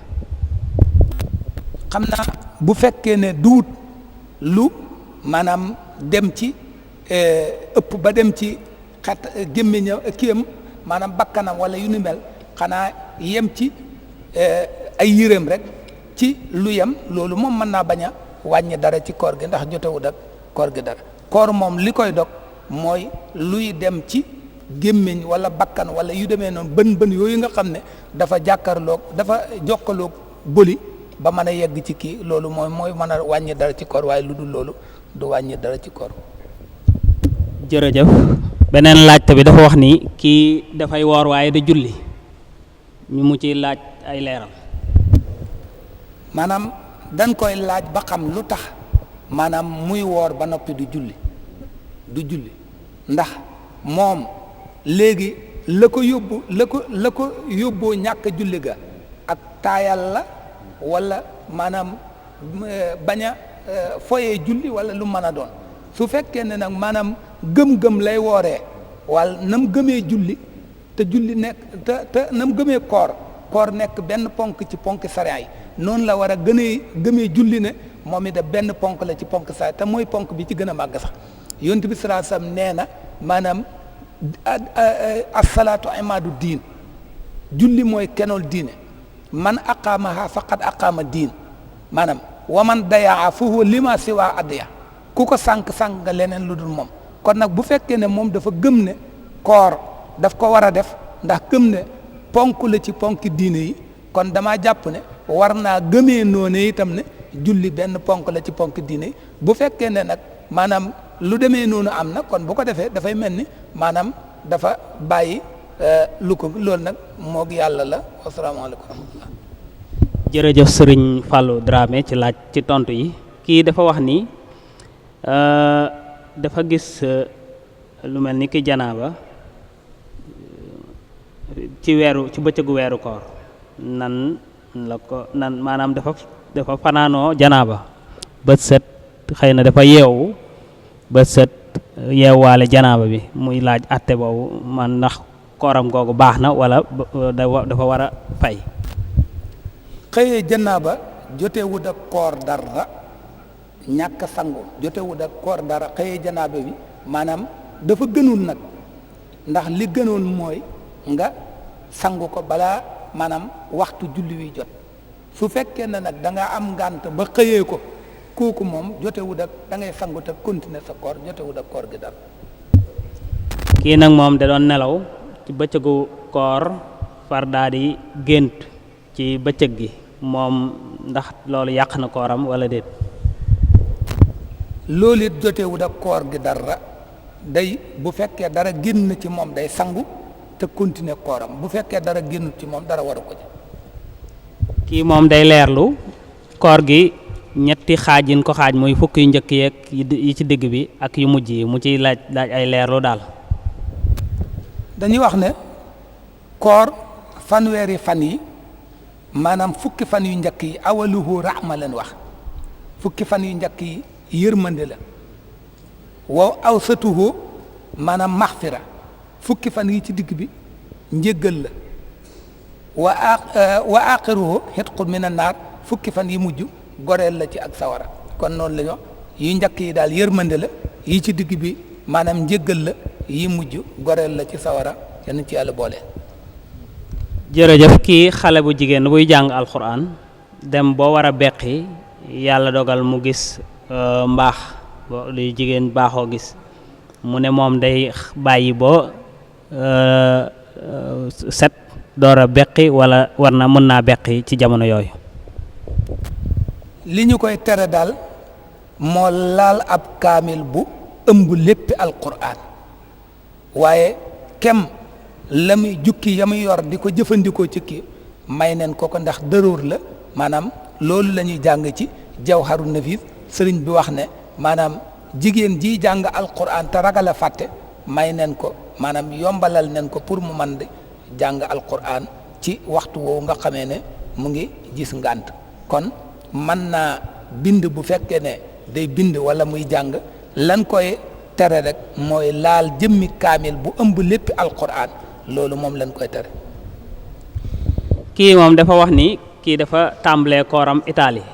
[SPEAKER 6] xam naa bu fekkee ne duut lu maanaam dem ci ëpp ba dem ci xet gémmiñam kiyam maanaam bakkanam wala yu ni mel xanaa yem ci ay yéreem rek ci lu yem loolu moom mën naa bañ a wàññi dara ci koor gi ndax jotewut ak koor gi dara koor moom li koy dog mooy luy dem ci gémmiñ wala bakkan wala yu demee noonu bën yooyu nga xam ne dafa jàkkarloog dafa jokkaloog bëli ba mën a yegg ci kii loolu mooy mën a wàññi dara ci koor waaye lu dul loolu du wàññi dara ci koor.
[SPEAKER 5] jërëjëf beneen laajte bi dafa wax ni kii dafay woor waaye da julli ñu mu ciy laaj ay leeral.
[SPEAKER 6] maanaam dañ koy laaj ba xam lu tax maanaam muy woor ba noppi du julli ndax moom léegi la ko yóbboo ñàkk julli ga ak taayal la wala maanaam bañ a foyee julli wala lu mën a doon su fekkee ne nag maanaam gëm-gëm lay wooree wala nam gëmee julli te julli nekk te nam gëmee koor nekk benn ponk ci ponk sariya yi noonu la war a gëmee julli ne moom it benn ponk la ci ponk sariya te mooy ponk bi ci gën a màgg sax yonent bi sallallahu alayhi wasallam nee na maanaam as-salaatu imaadu diin julli mooy kenool diine man aqaamaha faqad aqaama diin maanaam wa man dayaa fa huwa lima siwa adya ku ko sànq nga leneen lu dul moom kon nag bu fekkee ne moom dafa gëm ne koor daf ko war a def ndax gëm ne ponk la ci ponk diine yi kon damaa jàpp ne war naa gëmee noonu itam ne julli benn ponk la ci ponk diine yi bu fekkee ne nag maanaam lu demee noonu am na kon bu ko defee dafay mel ni maanaam dafa bàyyi loolu nag moog yàlla la wasalaamaaleykum wa rahmatullah.
[SPEAKER 5] jërëjëf sëriñ Fallou Dramé ci laaj ci tontu yi kii dafa wax ni dafa gis lu mel ni ki janaaba ci bëccëgu weeru koor nan maanaam dafa fanaanoo janaaba bët set xëy na dafa yeewu bët set yeewwaale janaaba bi muy laaj atte boobu man ndax kooram googu baax na wala dafa war a fay.
[SPEAKER 6] xëyee janaaba jotewut ak koor dara ñàkk sangu jotewut ak koor dara xëyee janaaba bi maanaam dafa gënul nag ndax li gënoon mooy nga sangu ko balaa maanaam waxtu julli wi jot su fekkee ne nag da nga am ngànt ba xëyee ko kooku moom jotewut ak da ngay sangu te continuer sa koor jotewut ak koor gi dara.
[SPEAKER 5] kii nag moom da doon nelaw ci bëccëgu koor far daa di gént ci bëccëg gi moom ndax loolu yàq na kooram wala déet.
[SPEAKER 6] loolu it jotewut ak koor gi dara day bu fekkee dara génn ci moom day sangu te continuer kooram bu fekkee dara génnut ci moom dara waru ko ci.
[SPEAKER 5] kii moom day leerlu koor gi ñetti xaaj yin ko xaaj muy fukk yu njëkk yeeg yi ci digg bi ak yu mujj yi mu ciy laaj ay leerlu daal.
[SPEAKER 6] dañuy wax ne koor fanweeri fan yi maanaam fukki fan yu njëkk yi awaluhu rahma leen wax fukki fan yu njëkk yi yërmande la wa awsatuhu maanaam maxfira fukki fan yi ci digg bi njéggal la wa axiruhu hitqun min an-naar fukki fan yi mujj goreel la ci ak sawara kon noonu la ñu yu njëkk yi daal yërmande la yi ci digg bi maanaam njéggal la yi mujj goreel la ci sawara yenn ci yàlla boole.
[SPEAKER 5] jërëjëf kii xale bu jigéen buy jàng alxuraan dem boo war a beqi yàlla dogal mu gis mbaax li jigéen baaxoo gis mu ne moom day bàyyi boo set door a beqi wala mën naa beqi ci jamono yooyu.
[SPEAKER 6] li ñu koy tere daal moo laal ab kaamil bu ëmb léppi alquran waaye kem la muy jukki ya muy yor di ko jëfandikoo ci kii may neen ko ndax dëróor la maanaam loolu la ñuy jàng ci jawharu nafis sëriñ bi wax ne maanaam jigéen ji jàng alquran te ragal a fàtte may neen ko maanaam yombalal neen ko pour mu man di jàng alquran ci waxtu woowu nga xamee ne mu ngi gis ngànt kon mën naa bind bu fekkee ne day bind wala muy jàng lan koy tere rek mooy laal jëmmi kaamil bu ëmb léppi alquran loolu moom lañ koy tere.
[SPEAKER 5] kii moom dafa wax ni kii dafa tàmbalee kooram Italie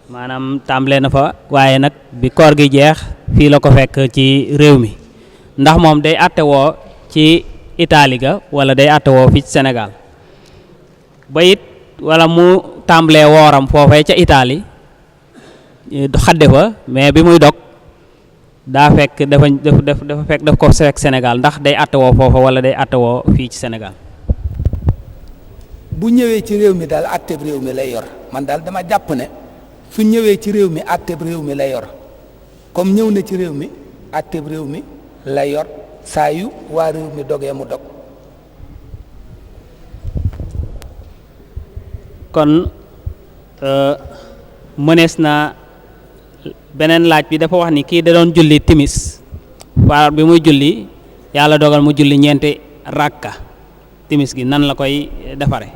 [SPEAKER 5] maanaam tàmbalee na fa waaye nag bi koor gi jeex fii la ko fekk ci réew mi ndax moom day àttewoo ci Italie ga wala day àttewoo fii ci Sénégal ba it wala mu tàmbalee wooram foofee ca Italie xadde fa mais bi muy dog daa fekk dafa fekk daf ko fekk Sénégal ndax day attewoo foofa wala day attewoo fii ci Sénégal.
[SPEAKER 6] bu ñëwee ci réew mi daal àtteeb réew mi lay yor man daal dama jàpp ne su ñëwee ci réew mi àtteeb réew mi lay yor comme ñëw na ci réew mi àtteeb réew mi lay yor saa yu waa réew mi dogee mu dog.
[SPEAKER 5] kon mënees na beneen laaj bi dafa wax ni kii da doon julli timis faar bi muy julli yàlla dogal mu julli ñeenti rakka timis gi nan la koy defare.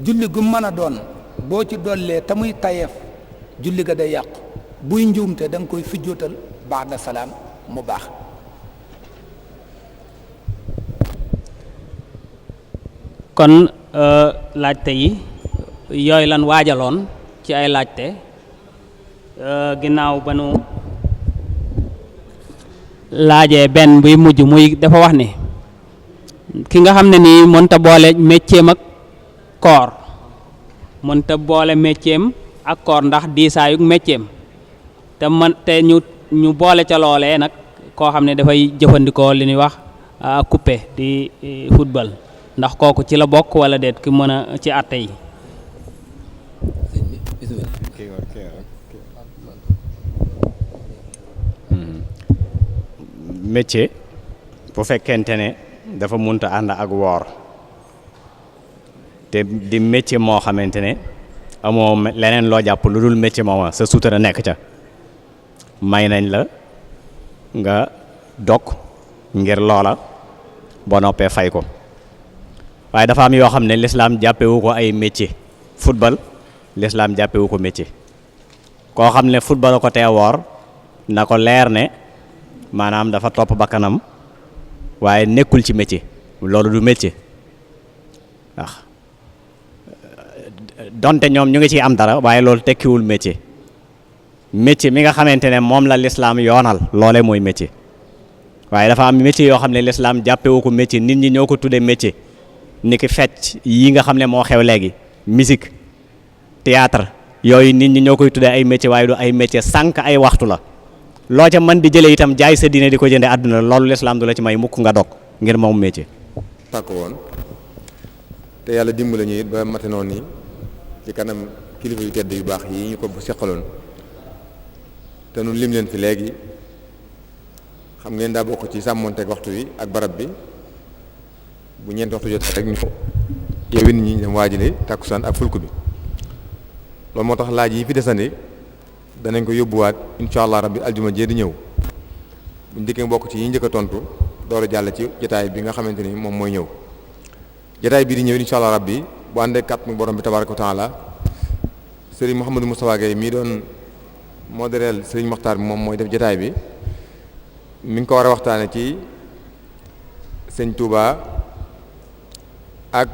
[SPEAKER 6] julli gu mën a doon boo ci dollee te muy tayeef julli ga day yàqu buy njuumte da nga koy sujjóotal ba'da salaam mu baax.
[SPEAKER 5] kon laajte yi yooyu lan waajaloon ci ay laajte ginnaaw ba nu laajee benn buy mujj muy dafa wax ni ki nga xam ne nii mënta boole métier ak koor mënta boole métier ak koor ndax diisaayug métier te ñu boole ca loolee nag koo xam ne dafay jëfandikoo li ñuy wax coupé di football ndax kooku ci la bokk wala déet ki mën a ci àtte yi.
[SPEAKER 4] métier bu fekkente ne dafa munta ànd ak woor te di métier moo xamante ne amoo leneen loo jàpp lu dul métier mooma sa sutura nekk ca may nañ la nga dog ngir loola boo noppee fay ko waaye dafa am yoo xam ne lislaam jàppewu ko ay métier football lislaam jàppewu ko métier koo xam ne football a ko tee woor na ko leer ne maanaam dafa topp bakkanam waaye nekkul ci métier loolu du métier ndax donte ñoom ñu ngi ciy am dara waaye loolu tekkiwul métier métier mi nga xamante ne moom la lislaam yoonal loole mooy métier waaye dafa am métier yoo xam ne lislaam jàppewu ko métier nit ñi ñoo ko tuddee métier ni ki fecc yi nga xam ne moo xew léegi musique théâtre yooyu nit ñi ñoo koy tuddee ay métier waaye du ay métier sànq ay waxtu la loo ca mën di jëlee itam jaay sa diine di ko jënde àdduna loolu lislaam du la ci may mukk nga dog ngir moom métier.
[SPEAKER 7] tàkk woon te yàlla dimbali ñu it ba mate noonu nii ci kanam kilifa yu tedd yu baax yi ñu ko seqaloon te nun lim leen fi léegi xam ngeen daa bokk ci sàmmonteeg waxtu wi ak barab bi bu ñeenti waxtu jot rek ñu yeewi nit ñi dem waajale tàkkusaan ak fulku bi loolu moo tax laaj yi fi desandi danañ ko yóbbuwaat incha allah rabbi aljuma jee di ñëw buñ dikkee bokk ci yi njëkk a tontu door a jàll ci jotaay bi nga xamante ni moom mooy ñëw jotaay bii di ñëw incha allah rabbi bu àndee kat mu borom bi tabaraka wa taala sëriñ Mouhamadou Moustapha Gueye mii doon modéreel sëriñ Mokhtar bi moom mooy def jotaay bi mi ngi ko war a waxtaane ci sëñ Touba ak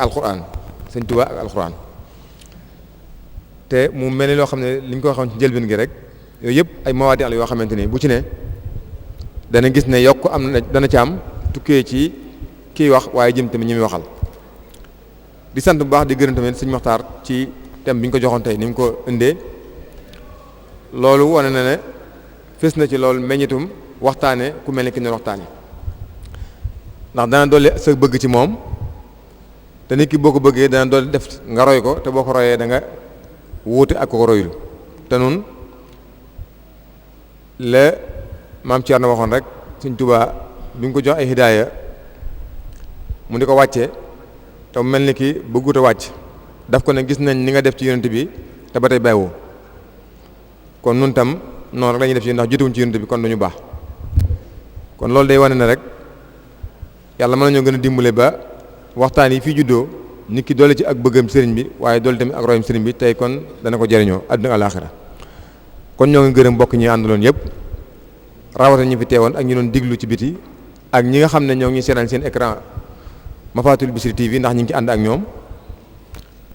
[SPEAKER 7] alquran sëñ Touba ak alquran te mu mel ni loo xam ne li ñu ko waxoon ci njëlbeen gi rek yooyu yëpp ay mawaadi la yoo xamante ni bu ci ne dana gis ne yokk am na dana ci am tukkee ci kiy wax waaye jëm tamit ñi muy waxal di sant bu baax di gërëm tamit sëñ Mokhtar ci thème bi ñu ko joxoon tey ni mu ko indee loolu wane na ne fës na ci loolu meññitum waxtaane ku mel ni ki ne waxtaane ndax dana dolli sa bëgg ci moom te nit ki boo ko bëggee dana dolli def nga roy ko te boo ko royee da nga wuute ak ko royul te nun la maam Thierno waxoon rek Sëñ Tuubaa bi nga ko jox ay hidaaya mu di ko wàcce te mu mel ni ki bëggut a wàcc daf ko ne gis nañ ni nga def ci yonent bi te ba tey bàyyiwoo kon nun tam noonu rek la ñuy def ci ndax jotewuñ ci yonent bi kon duñu baax kon loolu day wane ne rek yàlla mën nañoo gën a dimbale ba waxtaan yi fii juddoo nit ki doole ci ak bëggam sëriñ bi waaye doole tamit ak royam sëriñ bi tey kon dana ko jëriñoo àdduna alaaxira kon ñoo ngi gërëm mbokk ñi àndaloon yëpp rawatina ñi fi teewoon ak ñi doon diglu ci biti ak ñi nga xam ne ñoo ngi seetaan seen écran Mafaatihul Bichri TV ndax ñu ngi ci ànd ak ñoom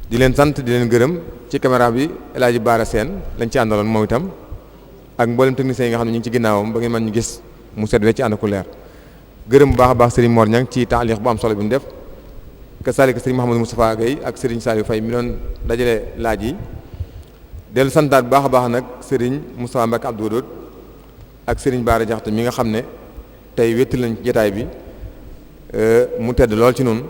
[SPEAKER 7] di leen sant di leen gërëm ci caméra bi El Hadj Baara Sène lañ ci àndaloon moom itam ak mboolem techniciens yi nga xam ne ñu ngi ci ginnaawam ba ngeen mën ñu gis mu set wecc ci ànd ku leer gërëm bu baax a baax Serigne Mor Niang ci taalix bu am solo bi mu def kasaalika Serigne Mouhamadou Moustapha Gueye ak Serigne Saliou Faye mi doon dajale laaj yi dellu santaat bu baax a baax nag sëriñ Moustapha Mbacke Abdou Wadoud ak sëriñ Baara Jaxate mi nga xam ne tey wéttal nañ ci jotaay bi mu tedd lool ci noonu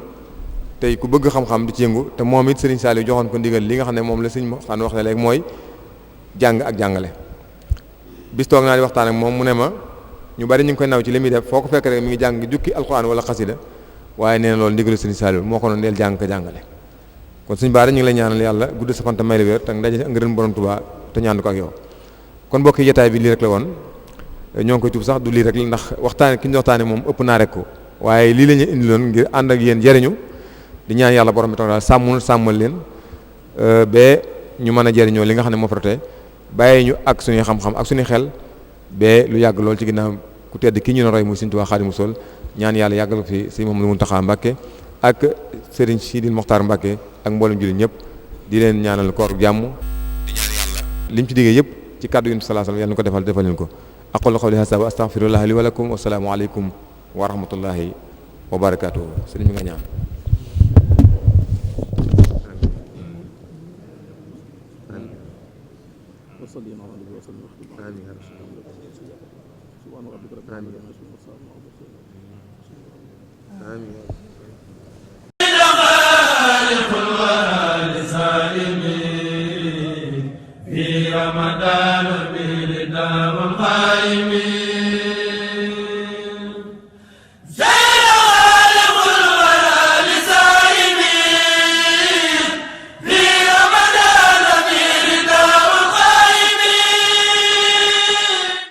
[SPEAKER 7] tey ku bëgg xam-xam di ci yëngu te moom it sëriñ Saliou joxoon ko ndigal li nga xam ne moom la sëriñ Moustapha wax ne léegi mooy jàng ak jàngale. bis toog naa di waxtaan ak moom mu ne ma ñu bari ñu ngi koy naw ci li muy def foo ko fekk rek mi ngi jàng jukki alxuraan wala xasida waaye nee na loolu ndigalu sëriñ Saliou moo ko noonu deel jàng ko jàngale. kon suñu baara ñu ngi lay ñaanal yàlla gudd sa fan te may la wér te ndaje ngërëm borom Tuubaa te ñaandu ko ak yow kon mbokki jotaay bi lii rek la woon ñoo ngi koy tuub sax du lii rek ndax waxtaane ki ñu waxtaane moom ëpp naa rek ko waaye lii la ñu indiloon ngir ànd ak yéen jëriñu di ñaan yàlla borom bi taala sàmmal leen ba ñu mën a jëriñoo li nga xam ne moo proté bàyyi ñu ak suñuy xam-xam ak suñuy xel ba lu yàgg lool ci ginnaaw ku tedd ki ñu ne roy muy Sëriñ Tuubaa Xaadimu Rasuul ñaan yàlla yàggal ko fi Sëriñ Mamadu Muntaxa Mbàkke ak Sëriñ Sidil Moxtaar Mbàkke ak mboolem jullit ñëpp di leen ñaanal koor jàmm di ñaan yàlla lim ci diggee yëpp ci kàddu yi sallallahu alayhi wa sallam yàlla na ko defal leen ko aqulu qawli haaza wa astaghfirullaha li wa lakum wa salaamu aleykum wa rahmatullahi wa barakaatuhu sëriñ bi nga ñaan
[SPEAKER 8] في رمضان بالدار القائمين